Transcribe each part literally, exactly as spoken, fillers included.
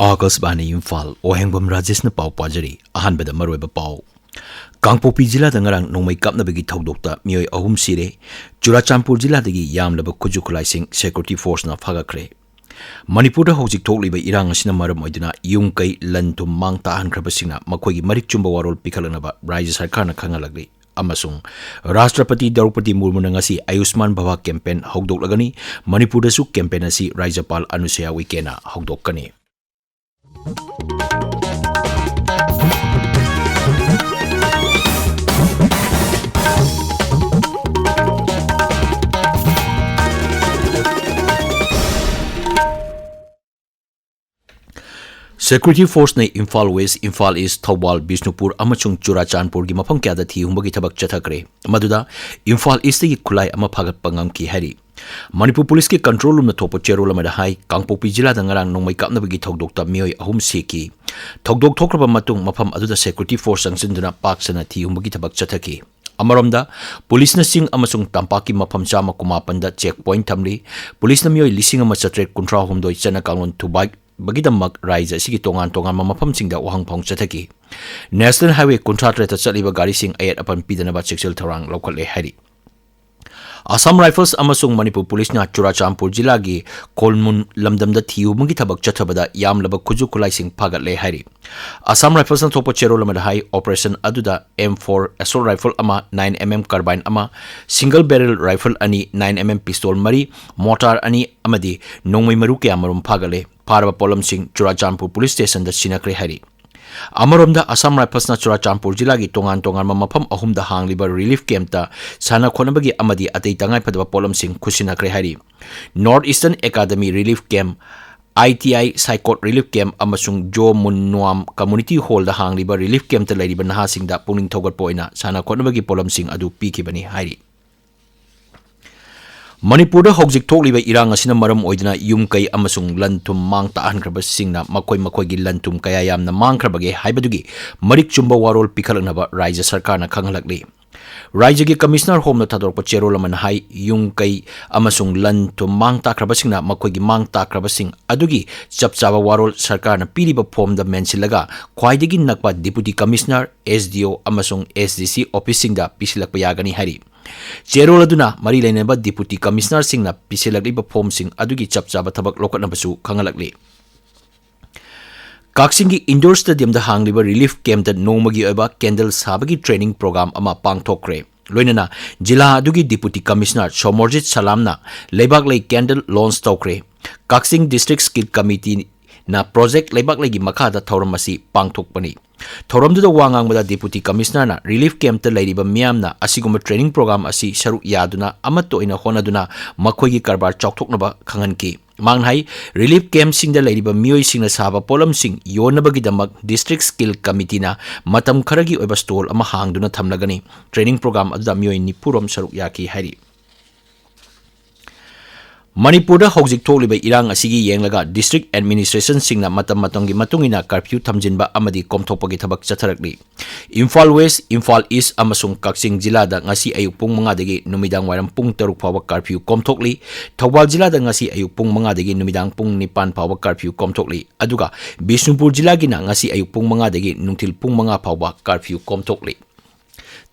ꯑꯥꯀꯥꯁꯕꯥꯅꯤ ꯏꯝꯐꯥꯜ, ꯑꯣꯍꯦꯡꯕꯝ ꯔꯥꯖꯦꯁꯅ ꯄꯥꯎ ꯄꯥꯖꯔꯤ꯫ ꯑꯍꯥꯟꯕꯗ ꯃꯔꯨꯑꯣꯏꯕ ꯄꯥꯎ꯫ ꯀꯥꯡꯄꯣꯛꯄꯤ ꯖꯤꯂꯥꯗ ꯉꯔꯥꯡ ꯅꯣꯡꯃꯩ ꯀꯥꯞꯅꯕꯒꯤ ꯊꯧꯗꯣꯛꯇ ꯃꯤꯑꯣꯏ ꯑꯍꯨꯝ ꯁꯤꯔꯦ꯫ ꯆꯨꯔꯥꯆꯥꯟꯄꯨꯔ ꯖꯤꯂꯥꯗꯒꯤ ꯌꯥꯝꯂꯕ ꯈꯨꯠꯁꯨ ꯈꯨꯠꯂꯥꯏꯁꯤꯡ ꯁꯦꯀ꯭ꯌꯨꯔꯤꯇꯤ ꯐꯣꯔꯁꯅ ꯐꯥꯒꯠꯈ꯭ꯔꯦ꯫ ꯃꯅꯤꯄꯨꯔꯗ ꯍꯧꯖꯤꯛ ꯊꯣꯛꯂꯤꯕ ꯏꯔꯥꯡ ꯑꯁꯤꯅ ꯃꯔꯝ ꯑꯣꯏꯗꯨꯅ ꯌꯨꯝ ꯀꯩ, ꯂꯟ ꯊꯨꯝ ꯃꯥꯡ ꯇꯥꯛꯍꯟꯈ꯭ꯔꯕꯁꯤꯡꯅ ꯃꯈꯣꯏꯒꯤ ꯃꯔꯤꯛ ꯆꯨꯝꯕ ꯋꯥꯔꯣꯜ ꯄꯤꯈꯠꯂꯛꯅꯕ ꯔꯥꯖ꯭ꯌ ꯁꯔꯀꯥꯔꯅ ꯈꯪꯍꯜꯂꯛꯂꯤ꯫ ꯑꯃꯁꯨꯡ ꯔꯥꯁꯇ꯭ꯔꯄꯇꯤ ꯗ꯭ꯔꯧꯄꯗꯤ ꯃꯨꯔꯃꯨꯅ ꯉꯁꯤ ꯑꯌꯨꯁꯃꯥꯟ ꯚꯥꯚꯥ ꯀꯦꯝꯄꯦꯟ ꯍꯧꯗꯣꯛꯂꯒꯅꯤ꯫ ꯃꯅꯤꯄꯨꯔꯗꯁꯨ ꯀꯦꯝꯄꯦꯟ ꯑꯁꯤ ꯔꯥꯖ꯭ꯌꯄꯥꯜ ꯑꯅꯨꯁꯨꯌꯥ ꯎꯏꯀꯦꯅ ꯍꯧꯗꯣꯛꯀꯅꯤ꯫ ꯁꯦꯀ꯭ꯌꯨꯔꯤꯇꯤ ꯐꯣꯔꯁꯅ ꯏꯝꯐꯥꯜ ꯋꯦꯁ, ꯏꯝꯐꯥꯜ ꯏꯁ, ꯊꯧꯕꯥꯜ, ꯕꯤꯁꯅꯨꯄꯨꯔ ꯑꯃꯁꯨꯡ ꯆꯨꯔꯥꯆꯥꯟꯄꯨꯔꯒꯤ ꯃꯐꯝ ꯀꯌꯥꯗ ꯊꯤ ꯍꯨꯝꯕꯒꯤ ꯊꯕꯛ ꯆꯠꯊꯈ꯭ꯔꯦ꯫ ꯃꯗꯨꯗ ꯏꯝꯐꯥꯜ ꯏꯁꯇꯒꯤ ꯈꯨꯠꯂꯥꯏ ꯑꯃ ꯐꯥꯒꯠꯄ ꯉꯝꯈꯤ ꯍꯥꯏꯔꯤ꯫ ꯃꯅꯤꯄꯨꯔ ꯄꯨꯂꯤꯁꯀꯤ ꯀꯟꯇ꯭ꯔꯣꯜ ꯔꯨꯝꯅ ꯊꯣꯛꯄ ꯆꯦꯔꯣꯜ ꯑꯃꯗ ꯍꯥꯏ, ꯀꯥꯡꯄꯣꯛꯄꯤ ꯖꯤꯂꯥꯗ ꯉꯔꯥꯡ ꯅꯣꯡꯃꯩ ꯀꯥꯞꯅꯕꯒꯤ ꯊꯧꯗꯣꯛꯇ ꯃꯤꯑꯣꯏ ꯑꯍꯨꯝ ꯁꯤꯈꯤ꯫ ꯊꯧꯗꯣꯛ ꯊꯣꯛꯈ꯭ꯔꯕ ꯃꯇꯨꯡ ꯃꯐꯝ ꯑꯗꯨꯗ ꯁꯦꯀ꯭ꯌꯨꯔꯤꯇꯤ ꯐꯣꯔꯁ ꯆꯪꯁꯤꯟꯗꯨꯅ ꯄꯥꯛ ꯁꯟꯅ ꯊꯤ ꯍꯨꯝꯕꯒꯤ ꯊꯕꯛ ꯆꯠꯊꯈꯤ꯫ ꯑꯃꯔꯣꯝꯗ, ꯄꯨꯂꯤꯁꯅ ꯆꯤꯡ ꯑꯃꯁꯨꯡ ꯇꯝꯄꯥꯛꯀꯤ ꯃꯐꯝ ꯆꯥꯝꯃ ꯀꯨꯟꯃꯥꯄꯟꯗ ꯆꯦꯛ ꯄꯣꯏꯟꯠ ꯊꯝꯂꯤ꯫ ꯄꯨꯂꯤꯁꯅ ꯃꯤꯑꯣꯏ ꯂꯤꯁꯤꯡ ꯑꯃ ꯆꯥꯇ꯭ꯔꯦꯠ ꯀꯨꯟꯊ꯭ꯔꯥ ꯍꯨꯝꯗꯣꯏ ꯆꯠꯅ ꯀꯥꯡꯂꯣꯟ ꯊꯨꯒꯥꯏꯕꯒꯤꯗꯃꯛ ꯔꯥꯖ꯭ꯌ ꯑꯁꯤꯒꯤ ꯇꯣꯉꯥꯟ ꯇꯣꯉꯥꯟꯕ ꯃꯐꯝꯁꯤꯡꯗ ꯋꯥꯍꯪ ꯐꯥꯎ ꯆꯠꯊꯈꯤ꯫ ꯅꯦꯁꯅꯦꯜ ꯍꯥꯏꯋꯦ ꯀꯨꯟꯊ꯭ꯔꯥ ꯇꯔꯦꯠꯇ ꯆꯠꯂꯤꯕ ꯒꯥꯔꯤꯁꯤꯡ ꯑꯌꯦꯠ ꯑꯄꯟ ꯄꯤꯗꯅꯕ ꯆꯦꯛꯁꯤꯜ ꯊꯧꯔꯥꯡ ꯂꯧꯈꯠꯂꯦ ꯍꯥꯏꯔꯤ꯫ ꯑꯁꯥꯝ ꯔꯥꯏꯐꯜꯁ ꯑꯃꯁꯨꯡ ꯃꯅꯤꯄꯨꯔ ꯄꯨꯂꯤꯁꯅ ꯆꯨꯔꯥꯆꯥꯟꯄꯨꯔ ꯖꯤꯂꯥꯒꯤ ꯈꯣꯜꯃꯨꯟ ꯂꯝꯗꯝꯗ ꯊꯤ ꯍꯨꯝꯕꯒꯤ ꯊꯕꯛ ꯆꯠꯊꯕꯗ ꯌꯥꯝꯂꯕ ꯈꯨꯠꯁꯨ ꯈꯨꯠꯂꯥꯏꯁꯤꯡ ꯐꯥꯒꯠꯂꯦ ꯍꯥꯏꯔꯤ꯫ ꯑꯁꯥꯝ ꯔꯥꯏꯐꯜꯁꯅ ꯊꯣꯛꯄ ꯆꯦꯔꯣꯜ ꯑꯃꯗ ꯍꯥꯏ, ꯑꯣꯄꯔꯦꯁꯟ ꯑꯗꯨꯗ ꯑꯦꯝ ꯐꯣꯔ ꯑꯦꯁꯣꯜ ꯔꯥꯏꯐꯜ ꯑꯃ, ꯅꯥꯏꯟ ꯑꯦꯝ ꯑꯦꯝ ꯀꯥꯔꯕꯥꯏꯟ ꯑꯃ, ꯁꯤꯡꯒꯜ ꯕꯦꯔꯦꯜ ꯔꯥꯏꯐꯜ ꯑꯅꯤ, ꯅꯥꯏꯟ ꯑꯦꯝ ꯑꯦꯝ ꯄꯤꯁꯇꯣꯜ ꯃꯔꯤ, ꯃꯣꯔꯇꯥꯔ ꯑꯅꯤ ꯑꯃꯗꯤ ꯅꯣꯡꯃꯩ ꯃꯔꯨ ꯀꯌꯥꯃꯔꯨꯝ ꯐꯥꯒꯠꯂꯦ꯫ ꯐꯥꯔꯕ ꯄꯣꯠꯂꯝꯁꯤꯡ ꯆꯨꯔꯥꯆꯥꯟꯄꯨꯔ ꯄꯨꯂꯤꯁ ꯁ꯭ꯇꯦꯁꯟꯗ ꯁꯤꯟꯅꯈ꯭ꯔꯦ ꯍꯥꯏꯔꯤ꯫ ꯑꯃꯔꯣꯝꯗ, ꯑꯁꯥꯝ ꯔꯥꯏꯐꯜꯁꯅ ꯆꯨꯔꯥꯆꯥꯟꯄꯨꯔ ꯖꯤꯂꯥꯒꯤ ꯇꯣꯉꯥꯟ ꯇꯣꯉꯥꯟꯕ ꯃꯐꯝ ꯑꯍꯨꯝꯗ ꯍꯥꯡꯂꯤꯕ ꯔꯤꯂꯤꯐ ꯀꯦꯝꯞꯇ ꯁꯥꯟꯅ ꯈꯣꯠꯅꯕꯒꯤ ꯑꯃꯗꯤ ꯑꯇꯩ ꯇꯉꯥꯏꯐꯗꯕ ꯄꯣꯠꯂꯝꯁꯤꯡ ꯈꯨꯠꯁꯤꯟꯅꯈ꯭ꯔꯦ ꯍꯥꯏꯔꯤ꯫ North eastern academy relief camp, I T I Saikot relief camp ꯑꯃꯁꯨꯡ ꯖꯣ ꯃꯨꯟ ꯅꯣꯑꯥꯝ ꯀꯝꯃꯨꯅꯤꯇꯤ ꯍꯣꯜꯗ ꯍꯥꯡꯂꯤꯕ ꯔꯤꯂꯤꯐ ꯀꯦꯝꯞꯇ ꯂꯩꯔꯤꯕ ꯅꯍꯥꯁꯤꯡꯗ ꯄꯨꯛꯅꯤꯡ ꯊꯧꯒꯠꯄ ꯑꯣꯏꯅ ꯁꯥꯟꯅ ꯈꯣꯠꯅꯕꯒꯤ ꯄꯣꯠꯂꯝꯁꯤꯡ ꯑꯗꯨ ꯄꯤꯈꯤꯕꯅꯤ ꯍꯥꯏꯔꯤ꯫ ꯃꯅꯤꯄꯨꯔꯗ ꯍꯧꯖꯤꯛ ꯊꯣꯛꯂꯤꯕ ꯏꯔꯥꯡ ꯑꯁꯤꯅ ꯃꯔꯝ ꯑꯣꯏꯗꯨꯅ ꯌꯨꯝ ꯀꯩ ꯑꯃꯁꯨꯡ ꯂꯟ ꯊꯨꯝ ꯃꯥꯡ ꯇꯥꯛꯍꯟꯈ꯭ꯔꯕꯁꯤꯡꯅ ꯃꯈꯣꯏ ꯃꯈꯣꯏꯒꯤ ꯂꯟ ꯊꯨꯝ ꯀꯌꯥ ꯌꯥꯝꯅ ꯃꯥꯡꯈ꯭ꯔꯕꯒꯦ ꯍꯥꯏꯕꯗꯨꯒꯤ ꯃꯔꯤꯛ ꯆꯨꯝꯕ ꯋꯥꯔꯣꯜ ꯄꯤꯈꯠꯂꯛꯅꯕ ꯔꯥꯖ꯭ꯌ ꯁꯔꯀꯥꯔꯅ ꯈꯪꯍꯜꯂꯛꯂꯤ꯫ ꯔꯥꯖ꯭ꯌꯒꯤ ꯀꯃꯤꯁꯅꯔ ꯍꯣꯝꯅ ꯊꯥꯗꯣꯔꯛꯄ ꯆꯦꯔꯣꯜ ꯑꯃꯅ ꯍꯥꯏ, ꯌꯨꯝ ꯀꯩ ꯑꯃꯁꯨꯡ ꯂꯟ ꯊꯨꯝ ꯃꯥꯡ ꯇꯥꯛꯈ꯭ꯔꯕꯁꯤꯡꯅ ꯃꯈꯣꯏꯒꯤ ꯃꯥꯡ ꯇꯥꯛꯈ꯭ꯔꯕꯁꯤꯡ ꯑꯗꯨꯒꯤ ꯆꯞ ꯆꯥꯕ ꯋꯥꯔꯣꯜ ꯁꯔꯀꯥꯔꯅ ꯄꯤꯔꯤꯕ ꯐꯣꯔꯝꯗ ꯃꯦꯟꯁꯤꯜꯂꯒ ꯈ꯭ꯋꯥꯏꯗꯒꯤ ꯅꯛꯄ ꯗꯤꯄꯨꯇꯤ ꯀꯃꯤꯁꯅꯔ, ꯑꯦꯁ ꯗꯤ ꯑꯣ ꯑꯃꯁꯨꯡ ꯑꯦꯁ ꯗꯤ ꯁꯤ ꯑꯣꯐꯤꯁꯁꯤꯡꯗ ꯄꯤꯁꯤꯜꯂꯛꯄ ꯌꯥꯒꯅꯤ ꯍꯥꯏꯔꯤ꯫ ꯆꯦꯔꯣꯜ ꯑꯗꯨꯅ ꯃꯔꯤ ꯂꯩꯅꯕ ꯗꯤꯄꯨꯇꯤ ꯀꯃꯤꯁꯅꯔꯁꯤꯡꯅ ꯄꯤꯁꯤꯜꯂꯛꯂꯤꯕ ꯐꯣꯔꯝꯁꯤꯡ ꯑꯗꯨꯒꯤ ꯆꯞ ꯆꯥꯕ ꯊꯕꯛ ꯂꯧꯈꯠꯅꯕꯁꯨ ꯈꯪꯍꯜꯂꯛꯂꯤ꯫ ꯀꯛꯆꯤꯡꯒꯤ ꯏꯟꯗꯣꯔ ꯁ꯭ꯇꯦꯗꯤꯌꯝꯗ ꯍꯥꯡꯂꯤꯕ ꯔꯤꯂꯤꯐ ꯀꯦꯝꯞꯇ ꯅꯣꯡꯃꯒꯤ ꯑꯣꯏꯕ ꯀꯦꯟꯗꯜ ꯁꯥꯕꯒꯤ ꯇ꯭ꯔꯦꯅꯤꯡ ꯄ꯭ꯔꯣꯒ꯭ꯔꯥꯝ ꯑꯃ ꯄꯥꯡꯊꯣꯛꯈ꯭ꯔꯦ꯫ ꯂꯣꯏꯅꯅ ꯖꯤꯂꯥ ꯑꯗꯨꯒꯤ ꯗꯤꯄꯨꯇꯤ ꯀꯃꯤꯁꯅꯔ ꯁꯣꯃꯣꯔꯖꯤꯠ ꯁꯂꯥꯝꯅ ꯂꯩꯕꯥꯛꯂꯩ ꯀꯦꯟꯗꯜ ꯂꯣꯟꯆ ꯇꯧꯈ꯭ꯔꯦ꯫ ꯀꯛꯆꯤꯡ ꯗꯤꯁꯇ꯭ꯔꯤꯛ ꯁ꯭ꯀꯤꯜ ꯀꯃꯤꯇꯤꯅ ꯄ꯭ꯔꯣꯖꯦꯛ ꯂꯩꯕꯥꯛꯂꯩꯒꯤ ꯃꯈꯥꯗ ꯊꯧꯔꯝ ꯑꯁꯤ ꯄꯥꯡꯊꯣꯛꯄꯅꯤ꯫ ꯊꯧꯔꯝꯗꯨꯗ ꯋꯥ ꯉꯥꯡꯕꯗ ꯗꯤꯄꯨꯇꯤ ꯀꯃꯤꯁꯅꯔꯅ ꯔꯤꯂꯤꯐ ꯀꯦꯝꯞꯇ ꯂꯩꯔꯤꯕ ꯃꯤꯌꯥꯝꯅ ꯑꯁꯤꯒꯨꯝꯕ ꯇ꯭ꯔꯦꯅꯤꯡ ꯄ꯭ꯔꯣꯒ꯭ꯔꯥꯝ ꯑꯁꯤ ꯁꯔꯨꯛ ꯌꯥꯗꯨꯅ ꯑꯃꯠꯇ ꯑꯣꯏꯅ ꯍꯣꯠꯅꯗꯨꯅ ꯃꯈꯣꯏꯒꯤ ꯀꯔꯕꯥꯔ ꯆꯥꯎꯊꯣꯛꯅꯕ ꯈꯪꯍꯟꯈꯤ꯫ ꯃꯍꯥꯛꯅ ꯍꯥꯏ, ꯔꯤꯂꯤꯐ ꯀꯦꯝꯞꯁꯤꯡꯗ ꯂꯩꯔꯤꯕ ꯃꯤꯑꯣꯏꯁꯤꯡꯅ ꯁꯥꯕ ꯄꯣꯠꯂꯝꯁꯤꯡ ꯌꯣꯟꯅꯕꯒꯤꯗꯃꯛ ꯗꯤꯁꯇ꯭ꯔꯤꯛ ꯁ꯭ꯀꯤꯜ ꯀꯃꯤꯇꯤꯅ ꯃꯇꯝ ꯈꯔꯒꯤ ꯑꯣꯏꯕ ꯁ꯭ꯇꯣꯜ ꯑꯃ ꯍꯥꯡꯗꯨꯅ ꯊꯝꯂꯒꯅꯤ꯫ ꯇ꯭ꯔꯦꯅꯤꯡ ꯄ꯭ꯔꯣꯒ꯭ꯔꯥꯝ ꯑꯗꯨꯗ ꯃꯤꯑꯣꯏ ꯅꯤꯐꯨ ꯔꯣꯝ ꯁꯔꯨꯛ ꯌꯥꯈꯤ ꯍꯥꯏꯔꯤ꯫ ꯃꯅꯤꯄꯨꯔꯗ ꯍꯧꯖꯤꯛ ꯊꯣꯛꯂꯤꯕ ꯏꯔꯥꯡ ꯑꯁꯤꯒꯤ ꯌꯦꯡꯂꯒ ꯗꯤꯁꯇ꯭ꯔꯤꯛ ꯑꯦꯗꯃꯤꯅꯤꯁꯇ꯭ꯔꯦꯁꯟꯁꯤꯡꯅ ꯃꯇꯝ ꯃꯇꯝꯒꯤ ꯃꯇꯨꯡ ꯏꯟꯅ ꯀꯔꯐ꯭ꯌꯨ ꯊꯝꯖꯤꯟꯕ ꯑꯃꯗꯤ ꯀꯣꯝꯊꯣꯛꯄꯒꯤ ꯊꯕꯛ ꯆꯠꯊꯔꯛꯂꯤ꯫ ꯏꯝꯐꯥꯜ ꯋꯦꯁ, ꯏꯝꯐꯥꯜ ꯏꯁ ꯑꯃꯁꯨꯡ ꯀꯛꯆꯤꯡ ꯖꯤꯂꯥꯗ ꯉꯁꯤ ꯑꯌꯨꯛ ꯄꯨꯡ ꯃꯉꯥꯗꯒꯤ ꯅꯨꯃꯤꯗꯥꯡ ꯋꯥꯏꯔꯝ ꯄꯨꯡ ꯇꯔꯨꯛ ꯐꯥꯎꯕ ꯀꯔꯐ꯭ꯌꯨ ꯀꯣꯝꯊꯣꯛꯂꯤ꯫ ꯊꯧꯕꯥꯜ ꯖꯤꯂꯥꯗ ꯉꯁꯤ ꯑꯌꯨꯛ ꯄꯨꯡ ꯃꯉꯥꯗꯒꯤ ꯅꯨꯃꯤꯗꯥꯡ ꯄꯨꯡ ꯅꯤꯄꯥꯟ ꯐꯥꯎꯕ ꯀꯔꯐ꯭ꯌꯨ ꯀꯣꯝꯊꯣꯛꯂꯤ꯫ ꯑꯗꯨꯒ ꯕꯤꯁꯅꯨꯄꯨꯔ ꯖꯤꯂꯥꯒꯤꯅ ꯉꯁꯤ ꯑꯌꯨꯛ ꯄꯨꯡ ꯃꯉꯥꯗꯒꯤ ꯅꯨꯡꯊꯤꯜ ꯄꯨꯡ ꯃꯉꯥ ꯐꯥꯎꯕ ꯀꯔꯐ꯭ꯌꯨ ꯀꯣꯝꯊꯣꯛꯂꯤ꯫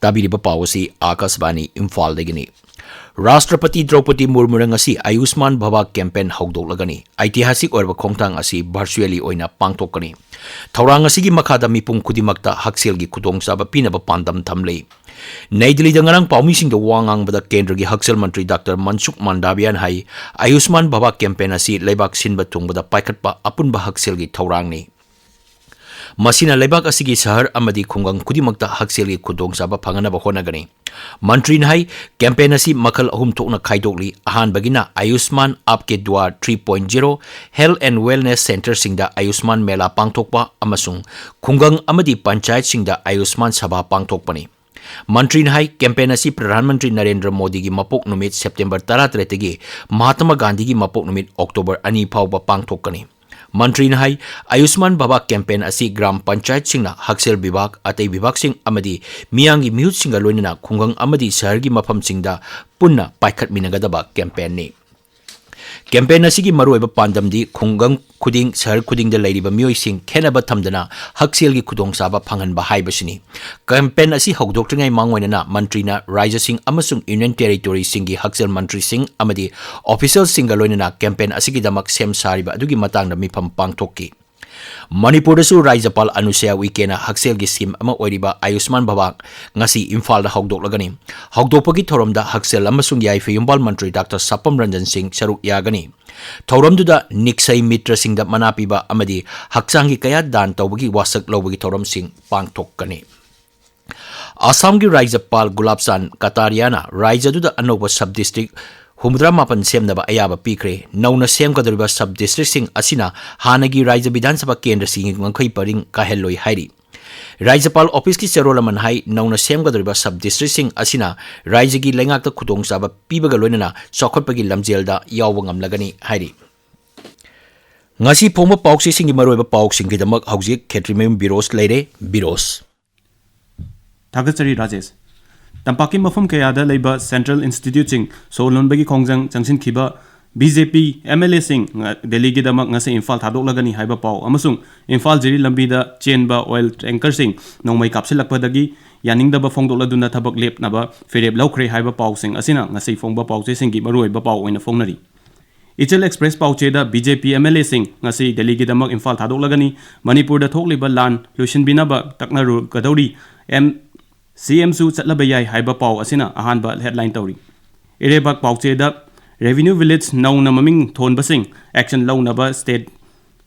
ꯇꯥꯕꯤꯔꯤꯕ ꯄꯥꯎ ꯑꯁꯤ ꯑꯥꯀꯥꯁꯕꯥꯅꯤ ꯏꯝꯐꯥꯜꯗꯒꯤꯅꯤ꯫ ꯔꯥꯁꯇ꯭ꯔꯄꯇꯤ ꯗ꯭ꯔꯧꯄꯗꯤ ꯃꯨꯔꯃꯨꯅ ꯉꯁꯤ ꯑꯌꯨꯁꯃꯥꯟ ꯚꯥꯚꯥ ꯀꯦꯝꯄꯦꯟ ꯍꯧꯗꯣꯛꯂꯒꯅꯤ꯫ ꯑꯩꯇꯤꯍꯥꯁꯤꯛ ꯑꯣꯏꯔꯕ ꯈꯣꯡꯊꯥꯡ ꯑꯁꯤ ꯚꯔꯆꯨꯑꯦꯂꯤ ꯑꯣꯏꯅ ꯄꯥꯡꯊꯣꯛꯀꯅꯤ꯫ ꯊꯧꯔꯥꯡ ꯑꯁꯤꯒꯤ ꯃꯈꯥꯗ ꯃꯤꯄꯨꯝ ꯈꯨꯗꯤꯡꯃꯛꯇ ꯍꯛꯁꯦꯜꯒꯤ ꯈꯨꯗꯣꯡꯆꯥꯕ ꯄꯤꯅꯕ ꯄꯥꯟꯗꯝ ꯊꯝꯂꯤ꯫ ꯅꯩ ꯗꯤꯜꯂꯤꯗ ꯉꯔꯥꯡ ꯄꯥꯎꯃꯤꯁꯤꯡꯗ ꯋꯥ ꯉꯥꯡꯕꯗ ꯀꯦꯟꯗ꯭ꯔꯒꯤ ꯍꯛꯁꯦꯜ ꯃꯟꯇ꯭ꯔꯤ ꯗꯥꯛꯇꯔ ꯃꯟꯁꯨꯈ ꯃꯥꯟꯗꯥꯕꯤꯌꯥꯅ ꯍꯥꯏ, ꯑꯌꯨꯁꯃꯥꯟ ꯚꯥꯚꯥ ꯀꯦꯝꯄꯦꯟ ꯑꯁꯤ ꯂꯩꯕꯥꯛ ꯁꯤꯟꯕ ꯊꯨꯡꯕꯗ ꯄꯥꯏꯈꯠꯄ ꯑꯄꯨꯟꯕ ꯍꯛꯁꯦꯜꯒꯤ ꯊꯧꯔꯥꯡꯅꯤ꯫ ꯃꯁꯤꯅ ꯂꯩꯕꯥꯛ ꯑꯁꯤꯒꯤ ꯁꯍꯔ ꯑꯃꯗꯤ ꯈꯨꯡꯒꯪ ꯈꯨꯗꯤꯡꯃꯛꯇ ꯍꯛꯁꯦꯜꯒꯤ ꯈꯨꯗꯣꯡꯆꯥꯕ ꯐꯪꯍꯟꯅꯕ ꯍꯣꯠꯅꯒꯅꯤ꯫ ꯃꯟꯇ꯭ꯔꯤꯅ ꯍꯥꯏ, ꯀꯦꯝꯄꯦꯟ ꯑꯁꯤ ꯃꯈꯜ ꯑꯍꯨꯝ ꯊꯣꯛꯅ ꯈꯥꯏꯗꯣꯛꯂꯤ꯫ ꯑꯍꯥꯟꯕꯒꯤꯅ ꯑꯌꯨꯁꯃꯥꯟ ꯑꯥꯞꯀꯦ ꯗ꯭ꯋꯥꯔ three point zero health and wellness centreꯁꯤꯡꯗ ꯑꯌꯨꯁꯃꯥꯟ ꯃꯦꯂꯥ ꯄꯥꯡꯊꯣꯛꯄ ꯑꯃꯁꯨꯡ ꯈꯨꯡꯒꯪ ꯑꯃꯗꯤ ꯄꯟꯆꯥꯌꯠꯁꯤꯡꯗ ꯑꯌꯨꯁꯃꯥꯟ ꯁꯚꯥ ꯄꯥꯡꯊꯣꯛꯄꯅꯤ꯫ ꯃꯟꯇ꯭ꯔꯤꯅ ꯍꯥꯏ, ꯀꯦꯝꯄꯦꯟ ꯑꯁꯤ ꯄ꯭ꯔꯙꯥꯟ ꯃꯟꯇ꯭ꯔꯤ ꯅꯔꯦꯟꯗ꯭ꯔ ꯃꯣꯗꯤꯒꯤ ꯃꯄꯣꯛ ꯅꯨꯃꯤꯠ ꯁꯦꯞꯇꯦꯝꯕꯔ ꯇꯔꯥꯇꯔꯦꯠꯇꯒꯤ ꯃꯍꯥꯇꯃꯥ ꯒꯥꯟꯙꯤꯒꯤ ꯃꯄꯣꯛ ꯅꯨꯃꯤꯠ ꯑꯣꯛꯇꯣꯕꯔ ꯑꯅꯤ ꯐꯥꯎꯕ ꯄꯥꯡꯊꯣꯛꯀꯅꯤ꯫ ꯃꯟꯇ꯭ꯔꯤꯅ ꯍꯥꯏ, ꯑꯌꯨꯁꯃꯥꯟ ꯚꯥꯕꯥ ꯀꯦꯝꯄꯦꯟ ꯑꯁꯤ ꯒ꯭ꯔꯥꯝ ꯄꯟꯆꯥꯌꯠꯁꯤꯡꯅ ꯍꯛꯁꯦꯜ ꯚꯤꯚꯥꯒ, ꯑꯇꯩ ꯚꯤꯚꯥꯒꯁꯤꯡ ꯑꯃꯗꯤ ꯃꯤꯌꯥꯝꯒꯤ ꯃꯤꯍꯨꯠꯁꯤꯡꯒ ꯂꯣꯏꯅꯅ ꯈꯨꯡꯒꯪ ꯑꯃꯗꯤ ꯁꯍꯔꯒꯤ ꯃꯐꯝꯁꯤꯡꯗ ꯄꯨꯟꯅ ꯄꯥꯏꯈꯠꯃꯤꯟꯅꯒꯗꯕ ꯀꯦꯝꯄꯦꯟꯅꯤ꯫ ꯀꯦꯝꯄꯦꯟ ꯑꯁꯤꯒꯤ ꯃꯔꯨꯑꯣꯏꯕ ꯄꯥꯟꯗꯝꯗꯤ ꯈꯨꯡꯒꯪ ꯈꯨꯗꯤꯡ, ꯁꯍꯔ ꯈꯨꯗꯤꯡꯗ ꯂꯩꯔꯤꯕ ꯃꯤꯑꯣꯏꯁꯤꯡ ꯈꯦꯠꯅꯕ ꯊꯝꯗꯅ ꯍꯛꯁꯦꯜꯒꯤ ꯈꯨꯗꯣꯡꯆꯥꯕ ꯐꯪꯍꯟꯕ ꯍꯥꯏꯕꯁꯤꯅꯤ꯫ ꯀꯦꯝꯄꯦꯟ ꯑꯁꯤ ꯍꯧꯗꯣꯛꯇ꯭ꯔꯤꯉꯩ ꯃꯥꯡꯑꯣꯏꯅꯅ ꯃꯟꯇ꯭ꯔꯤꯅ ꯔꯥꯖ꯭ꯌꯁꯤꯡ ꯑꯃꯁꯨꯡ ꯌꯨꯅꯤꯌꯟ ꯇꯦꯔꯤꯇꯣꯔꯤꯁꯤꯡꯒꯤ ꯍꯛꯁꯦꯜ ꯃꯟꯇ꯭ꯔꯤꯁꯤꯡ ꯑꯃꯗꯤ ꯑꯣꯐꯤꯁꯤꯌꯦꯜꯁꯤꯡꯒ ꯂꯣꯏꯅꯅ ꯀꯦꯝꯄꯦꯟ ꯑꯁꯤꯒꯤꯗꯃꯛ ꯁꯦꯝ ꯁꯥꯔꯤꯕ ꯑꯗꯨꯒꯤ ꯃꯇꯥꯡꯗ ꯃꯤꯐꯝ ꯄꯥꯡꯊꯣꯛꯈꯤ꯫ ꯃꯅꯤꯄꯨꯔꯗꯁꯨ ꯔꯥꯖ꯭ꯌꯄꯥꯜ ꯑꯅꯨꯁꯨꯌꯥ ꯎꯏꯀꯦꯅ ꯍꯛꯁꯦꯜꯒꯤ ꯁ꯭ꯀꯤꯝ ꯑꯃ ꯑꯣꯏꯔꯤꯕ ꯑꯌꯨꯁꯃꯥꯟ ꯚꯥꯕꯥ ꯉꯁꯤ ꯏꯝꯐꯥꯜꯗ ꯍꯧꯗꯣꯛꯂꯒꯅꯤ꯫ ꯍꯧꯗꯣꯛꯄꯒꯤ ꯊꯧꯔꯝꯗ ꯍꯛꯁꯦꯜ ꯑꯃꯁꯨꯡ ꯌꯥꯏꯐ ꯌꯨꯝꯕꯥꯜ ꯃꯟꯇ꯭ꯔꯤ ꯗꯥꯛꯇꯔ ꯁꯥꯄꯝ ꯔꯟꯖꯟ ꯁꯤꯡ ꯁꯔꯨꯛ ꯌꯥꯒꯅꯤ꯫ ꯊꯧꯔꯝꯗꯨꯗ ꯅꯤꯛꯁꯩ ꯃꯤꯇ꯭ꯔꯁꯤꯡꯗ ꯃꯅꯥ ꯄꯤꯕ ꯑꯃꯗꯤ ꯍꯛꯆꯥꯡꯒꯤ ꯀꯌꯥꯠ ꯗꯥꯟ ꯇꯧꯕꯒꯤ ꯋꯥꯁꯛ ꯂꯧꯕꯒꯤ ꯊꯧꯔꯝꯁꯤꯡ ꯄꯥꯡꯊꯣꯛꯀꯅꯤ꯫ ꯑꯁꯥꯝꯒꯤ ꯔꯥꯖ꯭ꯌꯄꯥꯜ ꯒꯨꯂꯥꯕ ꯆꯥꯟꯗ ꯀꯇꯥꯔꯤꯌꯥꯅ ꯔꯥꯖ꯭ꯌꯗꯨꯗ ꯑꯅꯧꯕ ꯁꯕ ꯗꯤꯁꯇ꯭ꯔꯤꯛ ꯍꯨꯝꯐꯨꯇꯔꯥ ꯃꯥꯄꯟ ꯁꯦꯝꯅꯕ ꯑꯌꯥꯕ ꯄꯤꯈ꯭ꯔꯦ꯫ ꯅꯧꯅ ꯁꯦꯝꯒꯗꯧꯔꯤꯕ ꯁꯕ ꯗꯤꯁꯇ꯭ꯔꯤꯛꯁꯤꯡ ꯑꯁꯤꯅ ꯍꯥꯟꯅꯒꯤ ꯔꯥꯖ꯭ꯌ ꯕꯤꯙꯥꯟ ꯁꯚꯥ ꯀꯦꯟꯗ꯭ꯔꯁꯤꯡꯒꯤ ꯉꯝꯈꯩ ꯄꯔꯤꯡ ꯀꯥꯏꯍꯜꯂꯣꯏ ꯍꯥꯏꯔꯤ꯫ ꯔꯥꯖ꯭ꯌꯄꯥꯜ ꯑꯣꯐꯤꯁꯀꯤ ꯆꯦꯔꯣꯜ ꯑꯃꯅ ꯍꯥꯏ, ꯅꯧꯅ ꯁꯦꯝꯒꯗꯧꯔꯤꯕ ꯁꯕ ꯗꯤꯁꯇ꯭ꯔꯤꯛꯁꯤꯡ ꯑꯁꯤꯅ ꯔꯥꯖ꯭ꯌꯒꯤ ꯂꯩꯉꯥꯛꯇ ꯈꯨꯗꯣꯡꯆꯥꯕ ꯄꯤꯕꯒ ꯂꯣꯏꯅꯅ ꯆꯥꯎꯈꯠꯄꯒꯤ ꯂꯝꯖꯦꯜꯗ ꯌꯥꯎꯕ ꯉꯝꯂꯒꯅꯤ ꯍꯥꯏꯔꯤ꯫ ꯉꯁꯤ ꯐꯣꯡꯕ ꯄꯥꯎꯆꯦꯁꯤꯡꯒꯤ ꯃꯔꯨꯑꯣꯏꯕ ꯄꯥꯎꯁꯤꯡꯒꯤꯗꯃꯛ ꯍꯧꯖꯤꯛ ꯈꯦꯇ꯭ꯔꯤꯃꯌꯨꯝ ꯕꯤꯔꯣꯁ ꯂꯩꯔꯦ꯫ ꯕꯤꯔꯣꯁ꯫ ꯊꯥꯒꯠꯆꯔꯤ ꯔꯥꯖꯦꯁ꯫ ꯇꯝꯄꯥꯛꯀꯤ ꯃꯐꯝ ꯀꯌꯥꯗ ꯂꯩꯕ ꯁꯦꯟꯇ꯭ꯔꯦꯜ ꯏꯟꯁꯇꯤꯇ꯭ꯌꯨꯠꯁꯤꯡ ꯁꯣꯔ ꯂꯣꯟꯕꯒꯤ ꯈꯣꯡꯖꯪ ꯆꯪꯁꯤꯟꯈꯤꯕ B J P M L ꯑꯦꯁꯤꯡ ꯗꯦꯜꯂꯤꯒꯤꯗꯃꯛ ꯉꯁꯤ ꯏꯝꯐꯥꯜ ꯊꯥꯗꯣꯛꯂꯒꯅꯤ ꯍꯥꯏꯕ ꯄꯥꯎ ꯑꯃꯁꯨꯡ ꯏꯝꯐꯥꯜ ꯖꯤꯔꯤ ꯂꯝꯕꯤꯗ ꯆꯦꯟꯕ ꯑꯣꯏꯜ ꯇꯦꯡꯀꯔꯁꯤꯡ ꯅꯣꯡꯃꯩ ꯀꯥꯞꯁꯤꯜꯂꯛꯄꯗꯒꯤ ꯌꯥꯅꯤꯡꯗꯕ ꯐꯣꯡꯗꯣꯛꯂꯗꯨꯅ ꯊꯕꯛ ꯂꯦꯞꯅꯕ ꯐꯤꯔꯦꯞ ꯂꯧꯈ꯭ꯔꯦ ꯍꯥꯏꯕ ꯄꯥꯎꯁꯤꯡ ꯑꯁꯤꯅ ꯉꯁꯤ ꯐꯣꯡꯕ ꯄꯥꯎꯆꯦꯁꯤꯡꯒꯤ ꯃꯔꯨꯑꯣꯏꯕ ꯄꯥꯎ ꯑꯣꯏꯅ ꯐꯣꯡꯅꯔꯤ꯫ ꯏꯆꯦꯜ ꯑꯦꯛꯁꯄ꯭ꯔꯦꯁ ꯄꯥꯎꯆꯦꯗ B J P M L ꯑꯦꯁꯤꯡ ꯉꯁꯤ ꯗꯦꯜꯂꯤꯒꯤꯗꯃꯛ ꯏꯝꯐꯥꯜ ꯊꯥꯗꯣꯛꯂꯒꯅꯤ꯫ ꯃꯅꯤꯄꯨꯔꯗ ꯊꯣꯛꯂꯤꯕ ꯂꯥꯟ ꯂꯣꯏꯁꯤꯟꯕꯤꯅꯕ ꯇꯛꯅꯔꯨꯒꯗꯧꯔꯤ꯫ ꯑꯦꯝ ꯁꯤ ꯑꯦꯝꯁꯨ ꯆꯠꯂꯕ ꯌꯥꯏ ꯍꯥꯏꯕ ꯄꯥꯎ ꯑꯁꯤꯅ ꯑꯍꯥꯟꯕ ꯍꯦꯗꯂꯥꯏꯟ ꯇꯧꯔꯤ꯫ ꯏꯔꯩꯕꯥꯛ ꯄꯥꯎꯆꯦꯗ ꯔꯦꯚꯤꯅ꯭ꯌꯨ ꯚꯤꯂꯦꯖ ꯅꯧꯅ ꯃꯃꯤꯡ ꯊꯣꯟꯕꯁꯤꯡ ꯑꯦꯛꯁꯟ ꯂꯧꯅꯕ ꯁ꯭ꯇꯦꯠ,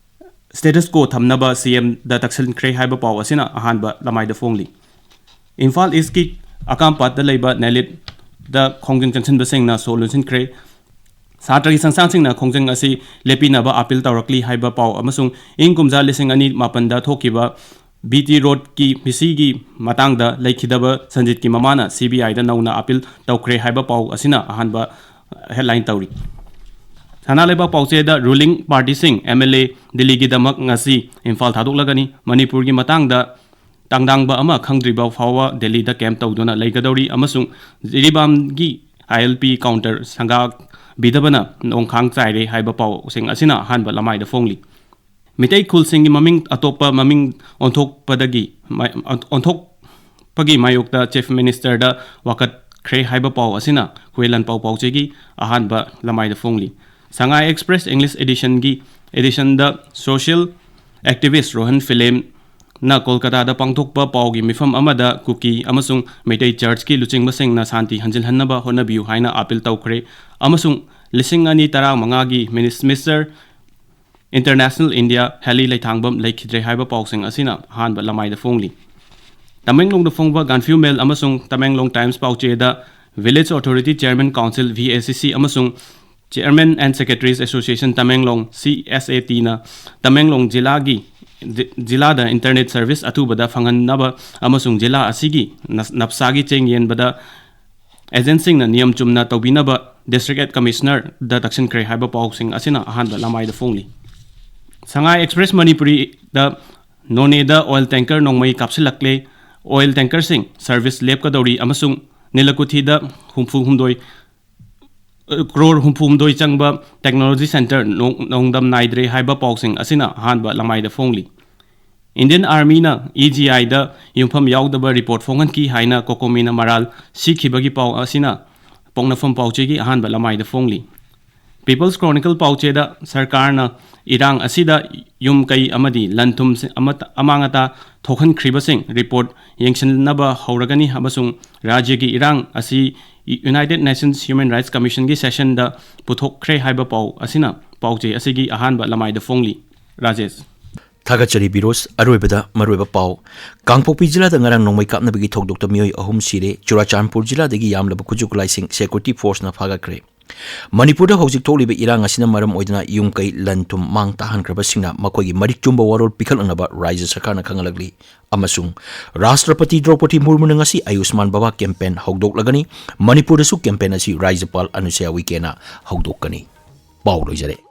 ꯁ꯭ꯇꯦꯇꯁ ꯀꯣ ꯊꯝꯅꯕ ꯁꯤ ꯑꯦꯝꯗ ꯇꯛꯁꯤꯟꯈ꯭ꯔꯦ ꯍꯥꯏꯕ ꯄꯥꯎ ꯑꯁꯤꯅ ꯑꯍꯥꯟꯕ ꯂꯃꯥꯏꯗ ꯐꯣꯡꯂꯤ꯫ ꯏꯝꯐꯥꯜ ꯏꯁꯀꯤ ꯑꯀꯥꯝꯄꯥꯠꯇ ꯂꯩꯕ ꯅꯦꯂꯤꯠꯇ ꯈꯣꯡꯖꯪ ꯆꯪꯁꯤꯟꯕꯁꯤꯡꯅ ꯁꯣ ꯂꯣꯟꯁꯤꯟꯈ꯭ꯔꯦ꯫ ꯁꯥꯇ꯭ꯔꯒꯤ ꯁꯪꯁꯊꯥꯟꯁꯤꯡꯅ ꯈꯣꯡꯖꯪ ꯑꯁꯤ ꯂꯦꯞꯄꯤꯅꯕ ꯑꯥꯄꯤꯜ ꯇꯧꯔꯛꯂꯤ ꯍꯥꯏꯕ ꯄꯥꯎ ꯑꯃꯁꯨꯡ ꯏꯪ ꯀꯨꯝꯖꯥ ꯂꯤꯁꯤꯡ ꯑꯅꯤ ꯃꯥꯄꯟꯗ ꯊꯣꯛꯈꯤꯕ ꯕꯤ ꯇꯤ ꯔꯣꯗꯀꯤ ꯃꯤꯁꯤꯒꯤ ꯃꯇꯥꯡꯗ ꯂꯩꯈꯤꯗꯕ ꯁꯟꯖꯤꯠꯀꯤ ꯃꯃꯥꯅ ꯁꯤ ꯕꯤ ꯑꯥꯏꯗ ꯅꯧꯅ ꯑꯄꯤꯜ ꯇꯧꯈ꯭ꯔꯦ ꯍꯥꯏꯕ ꯄꯥꯎ ꯑꯁꯤꯅ ꯑꯍꯥꯟꯕ ꯍꯦꯗꯂꯥꯏꯟ ꯇꯧꯔꯤ꯫ ꯁꯅꯥ ꯂꯩꯕꯥꯛ ꯄꯥꯎꯆꯦꯗ ꯔꯨꯂꯤꯡ ꯄꯥꯔꯇꯤꯁꯤꯡ ꯑꯦꯝ ꯑꯦꯜ ꯑꯦ ꯗꯤꯜꯂꯤꯒꯤꯗꯃꯛ ꯉꯁꯤ ꯏꯝꯐꯥꯜ ꯊꯥꯗꯣꯛꯂꯒꯅꯤ꯫ ꯃꯅꯤꯄꯨꯔꯒꯤ ꯃꯇꯥꯡꯗ ꯇꯥꯡꯗꯥꯡꯕ ꯑꯃ ꯈꯪꯗ꯭ꯔꯤꯕ ꯐꯥꯎꯕ ꯗꯦꯜꯂꯤꯗ ꯀꯦꯝꯞ ꯇꯧꯗꯨꯅ ꯂꯩꯒꯗꯧꯔꯤ ꯑꯃꯁꯨꯡ ꯖꯤꯔꯤꯕꯥꯝꯒꯤ ꯑꯥꯏ ꯑꯦꯜ ꯄꯤ ꯀꯥꯎꯟꯇꯔ ꯁꯪꯒꯥꯕꯤꯗꯕꯅ ꯅꯣꯡꯈꯥꯡ ꯆꯥꯏꯔꯦ ꯍꯥꯏꯕ ꯄꯥꯎꯁꯤꯡ ꯑꯁꯤꯅ ꯑꯍꯥꯟꯕ ꯂꯃꯥꯏꯗ ꯐꯣꯡꯂꯤ꯫ ꯃꯤꯇꯩ ꯈꯨꯜꯁꯤꯡꯒꯤ ꯃꯃꯤꯡ ꯑꯇꯣꯞꯄ ꯃꯃꯤꯡ ꯑꯣꯟꯊꯣꯛꯄꯗꯒꯤ ꯃꯥ-, ꯑꯣꯟꯊꯣꯛꯄꯒꯤ ꯃꯥꯌꯣꯛꯇ ꯆꯤꯐ ꯃꯤꯅꯤꯁꯇꯔꯗ ꯋꯥꯀꯠꯈ꯭ꯔꯦ ꯍꯥꯏꯕ ꯄꯥꯎ ꯑꯁꯤꯅ ꯍꯨꯏꯂꯟ ꯄꯥꯎ ꯄꯥꯎꯆꯦꯒꯤ ꯑꯍꯥꯟꯕ ꯂꯃꯥꯏꯗ ꯐꯣꯡꯂꯤ꯫ ꯁꯉꯥꯏ ꯑꯦꯛꯁꯄ꯭ꯔꯦꯁ ꯏꯪꯂꯤꯁ ꯑꯦꯗꯤꯁꯟꯒꯤ, ꯑꯦꯗꯤꯁꯟꯗ ꯁꯣꯁꯤꯌꯦꯜ ꯑꯦꯛꯇꯤꯚꯤꯁ ꯔꯣꯍꯟ ꯐꯤꯂꯦꯝꯅ ꯀꯣꯜꯀꯇꯥꯗ ꯄꯥꯡꯊꯣꯛꯄ ꯄꯥꯎꯒꯤ ꯃꯤꯐꯝ ꯑꯃꯗ ꯀꯨꯀꯤ ꯑꯃꯁꯨꯡ ꯃꯩꯇꯩ ꯆꯔꯆꯀꯤ ꯂꯨꯆꯤꯡꯕꯁꯤꯡꯅ ꯁꯥꯟꯇꯤ ꯍꯟꯖꯤꯜꯍꯟꯅꯕ ꯍꯣꯠꯅꯕꯤꯌꯨ ꯍꯥꯏꯅ ꯑꯥꯄꯤꯜ ꯇꯧꯈ꯭ꯔꯦ ꯑꯃꯁꯨꯡ ꯂꯤꯁꯤꯡ ꯑꯅꯤ ꯇꯔꯥꯃꯉꯥꯒꯤ ꯃꯤꯅꯤꯁ-, ꯃꯤꯁꯇꯔ ꯏꯟꯇꯔꯅꯦꯁꯅꯦꯜ ꯏꯟꯗꯤꯌꯥ ꯍꯦꯂꯤ ꯂꯩꯊꯥꯡꯕꯝ ꯂꯩꯈꯤꯗ꯭ꯔꯦ ꯍꯥꯏꯕ ꯄꯥꯎꯁꯤꯡ ꯑꯁꯤꯅ ꯑꯍꯥꯟꯕ ꯂꯃꯥꯏꯗ ꯐꯣꯡꯂꯤ꯫ ꯇꯃꯦꯡꯂꯣꯡꯗ ꯐꯣꯡꯕ ꯒꯥꯟꯐꯤꯌꯨ ꯃꯦꯜ ꯑꯃꯁꯨꯡ ꯇꯃꯦꯡꯂꯣꯡ ꯇꯥꯏꯝꯁ ꯄꯥꯎꯆꯦꯗ Village Authority Chairman Council, V A C C, ꯑꯃꯁꯨꯡ Chairman and Secretaries Association Tamenglong, C S A T, ꯅ ꯇꯃꯦꯡꯂꯣꯡ ꯖꯤꯂꯥꯒꯤ, ꯖꯤ-, ꯖꯤꯂꯥꯗ ꯏꯟꯇꯔꯅꯦꯠ ꯁꯔꯚꯤꯁ ꯑꯊꯨꯕꯗ ꯐꯪꯍꯟꯅꯕ ꯑꯃꯁꯨꯡ ꯖꯤꯂꯥ ꯑꯁꯤꯒꯤ ꯅꯁ-, ꯅꯞꯁꯥꯒꯤ ꯆꯦꯡ ꯌꯦꯟꯕꯗ ꯑꯦꯖꯦꯟꯁꯤꯡꯅ ꯅꯤꯌꯝ ꯆꯨꯝꯅ ꯇꯧꯕꯤꯅꯕ ꯗꯤꯁꯇ꯭ꯔꯤꯛ ꯀꯃꯤꯁꯅꯔꯗ ꯇꯛꯁꯤꯟꯈ꯭ꯔꯦ ꯍꯥꯏꯕ ꯄꯥꯎꯁꯤꯡ ꯑꯁꯤꯅ ꯑꯍꯥꯟꯕ ꯂꯃꯥꯏꯗ ꯐꯣꯡꯂꯤ꯫ ꯁꯉꯥꯏ ꯑꯦꯛꯁꯄ꯭ꯔꯦꯁ ꯃꯅꯤꯄꯨꯔꯤꯗ ꯅꯣꯅꯦꯗ ꯑꯣꯏꯜ ꯇꯦꯡꯀꯔ ꯅꯣꯡꯃꯩ ꯀꯥꯞꯁꯤꯜꯂꯛꯂꯦ, ꯑꯣꯏꯜ ꯇꯦꯡꯀꯔꯁꯤꯡ ꯁꯔꯚꯤꯁ ꯂꯦꯞꯀꯗꯧꯔꯤ ꯑꯃꯁꯨꯡ ꯅꯤꯂꯀꯨꯊꯤꯗ ꯍꯨꯝꯐꯨ ꯍꯨꯝꯗꯣꯏ, ꯑ, ꯀ꯭ꯔꯣꯔ ꯍꯨꯝꯐꯨ ꯍꯨꯝꯗꯣꯏ ꯆꯪꯕ ꯇꯦꯛꯅꯣꯂꯣꯖꯤ ꯁꯦꯟꯇꯔ ꯅꯣꯡ-, ꯅꯣꯡꯗꯝ ꯅꯥꯏꯗ꯭ꯔꯦ ꯍꯥꯏꯕ ꯄꯥꯎꯁꯤꯡ ꯑꯁꯤꯅ ꯑꯍꯥꯟꯕ ꯂꯃꯥꯏꯗ ꯐꯣꯡꯂꯤ꯫ ꯏꯟꯗꯤꯌꯟ ꯑꯥꯔꯃꯤꯅ ꯏ ꯖꯤ ꯑꯥꯏꯗ ꯌꯨꯝꯐꯝ ꯌꯥꯎꯗꯕ ꯔꯤꯄꯣꯔꯠ ꯐꯣꯡꯍꯟꯈꯤ ꯍꯥꯏꯅ ꯀꯣꯀꯣꯃꯤꯅ ꯃꯔꯥꯜ ꯁꯤꯈꯤꯕꯒꯤ ꯄꯥꯎ ꯑꯁꯤꯅ ꯄꯣꯛꯅꯐꯝ ꯄꯥꯎꯆꯦꯒꯤ ꯑꯍꯥꯟꯕ ꯂꯃꯥꯏꯗ ꯐꯣꯡꯂꯤ꯫ ꯄꯤꯄꯜꯁ ꯀ꯭ꯔꯣꯅꯤꯀꯜ ꯄꯥꯎꯆꯦꯗ ꯁꯔꯀꯥꯔꯅ ꯏꯔꯥꯡ ꯑꯁꯤꯗ ꯌꯨꯝ ꯀꯩ ꯑꯃꯗꯤ ꯂꯟ ꯊꯨꯝ ꯑꯃꯠꯇ, ꯑꯃꯥꯡ ꯑꯇꯥ ꯊꯣꯛꯍꯟꯈ꯭ꯔꯤꯕꯁꯤꯡ ꯔꯤꯄꯣꯔꯠ ꯌꯦꯡꯁꯤꯟꯅꯕ ꯍꯧꯔꯒꯅꯤ ꯑꯃꯁꯨꯡ ꯔꯥꯖ꯭ꯌꯒꯤ ꯏꯔꯥꯡ ꯑꯁꯤ United Nations Human Rights Commissionꯒꯤ ꯁꯦꯁꯟꯗ ꯄꯨꯊꯣꯛꯈ꯭ꯔꯦ ꯍꯥꯏꯕ ꯄꯥꯎ ꯑꯁꯤꯅ ꯄꯥꯎꯆꯦ ꯑꯁꯤꯒꯤ ꯑꯍꯥꯟꯕ ꯂꯃꯥꯏꯗ ꯐꯣꯡꯂꯤ꯫ ꯔꯥꯖꯦꯁ꯫ ꯊꯥꯒꯠꯆꯔꯤ ꯕꯤꯔꯣꯖ꯫ ꯑꯔꯣꯏꯕꯗ ꯃꯔꯨꯑꯣꯏꯕ ꯄꯥꯎ꯫ ꯀꯥꯡꯄꯣꯛꯄꯤ ꯖꯤꯂꯥꯗ ꯉꯔꯥꯡ ꯅꯣꯡꯃꯩ ꯀꯥꯞꯅꯕꯒꯤ ꯊꯧꯗꯣꯛꯇ ꯃꯤꯑꯣꯏ ꯑꯍꯨꯝ ꯁꯤꯔꯦ꯫ ꯆꯨꯔꯥꯆꯥꯟꯄꯨꯔ ꯖꯤꯂꯥꯗꯒꯤ ꯌꯥꯝꯂꯕ ꯈꯨꯠꯁꯨ ꯈꯨꯠꯂꯥꯏꯁꯤꯡ ꯁꯦꯀ꯭ꯌꯨꯔꯤꯇꯤ ꯐꯣꯔꯁꯅ ꯐꯥꯒꯠꯈ꯭ꯔꯦ꯫ ꯃꯅꯤꯄꯨꯔꯗ ꯍꯧꯖꯤꯛ ꯊꯣꯛꯂꯤꯕ ꯏꯔꯥꯡ ꯑꯁꯤꯅ ꯃꯔꯝ ꯑꯣꯏꯗꯨꯅ ꯌꯨꯝ ꯀꯩ ꯂꯟ ꯊꯨꯝ ꯃꯥꯡ ꯇꯥꯍꯟꯈ꯭ꯔꯕꯁꯤꯡꯅ ꯃꯈꯣꯏꯒꯤ ꯃꯔꯤꯛ ꯆꯨꯝꯕ ꯋꯥꯔꯣꯜ ꯄꯤꯈꯠꯂꯛꯅꯕ ꯔꯥꯖ꯭ꯌ ꯁꯔꯀꯥꯔꯅ ꯈꯪꯍꯜꯂꯛꯂꯤ꯫ ꯑꯃꯁꯨꯡ ꯔꯥꯁꯇ꯭ꯔꯄꯇꯤ ꯗ꯭ꯔꯧꯄꯗꯤ ꯃꯨꯔꯃꯨꯅ ꯉꯁꯤ ꯑꯌꯨꯁꯃꯥꯟ ꯚꯥꯕꯥ ꯀꯦꯝꯄꯦꯟ ꯍꯧꯗꯣꯛꯂꯒꯅꯤ꯫ ꯃꯅꯤꯄꯨꯔꯗꯁꯨ ꯀꯦꯝꯄꯦꯟ ꯑꯁꯤ ꯔꯥꯖ꯭ꯌꯄꯥꯜ ꯑꯅꯨꯁ꯭ꯌꯥ ꯎꯏꯀꯦꯅ ꯍꯧꯗꯣꯛꯀꯅꯤ꯫ ꯄꯥꯎ ꯂꯣꯏꯖꯔꯦ꯫